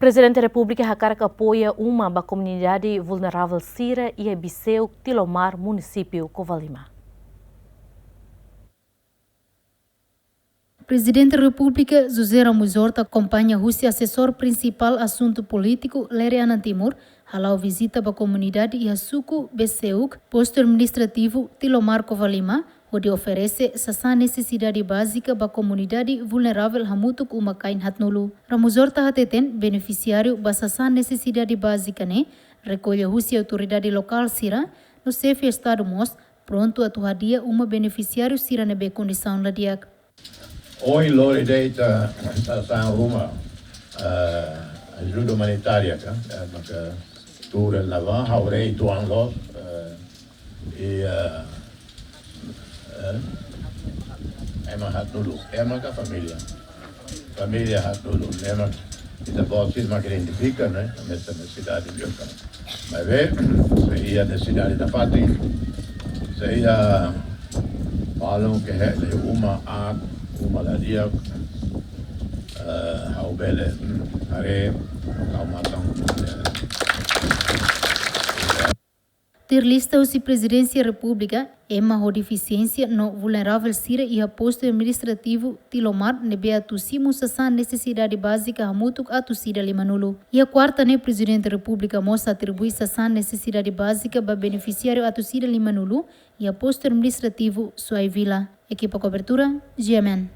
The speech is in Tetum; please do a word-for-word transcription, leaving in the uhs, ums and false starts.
Prezidente Repúblika hakarak apoia uma ba komunidade vulneravel sira iha Biseuk, Tilomar, munisípiu Covalima. Prezidente Repúblika José Ramos Horta akompaña husi Asesór Prinsipál Asuntu Polítiku Lere Anan Timur, hala'o vizita ba komunidade iha suku Biseuk, postu administrativu Tilomar, Covalima, hodi oferese sasán nesesidade bázika ba komunidade vulneravel hamutuk uma-kain haatnulu. Ramos Horta hateten benefisiáriu ba sasán nesesidade bázika ne'e rekolla husi autoridade lokál sira, no xefe Estadu mós prontu atu hadi'a uma benefisiáriu sira ne'ebé kondisaun la di'ak. Ohin loron ita, ita sasán ruma, eh, ajuda umanitária ka, eh, maka tuur ne'ebá, ha'u haree uitoan loos, eh, i, eh, eh, ema haatnulu, ema ka família. Família haatnulu, ema ita-boot sira mak identifika, ne'e, nesesidade biolójika. Maibé, se iha nesesidade nafatin, se iha balun ke he, uma aat, uma la di'ak, eh, ha'u bele, mm, haree, ha'u matan, eh, Tuir lista husi Prezidénsia Repúblika, ema ho defisiénsia no vulneravel sira iha postu administrativu Tilomar ne'ebé atu simu sasán nesesidade bázika hamutuk atus ida limanulu. Iha kuarta ne'e Prezidente Repúblika mós atribui sasán nesesidade bázika ba benefisiáriu atus ida limanulu iha postu administrativu Suai Vila. Ekipa kobertura, G M N.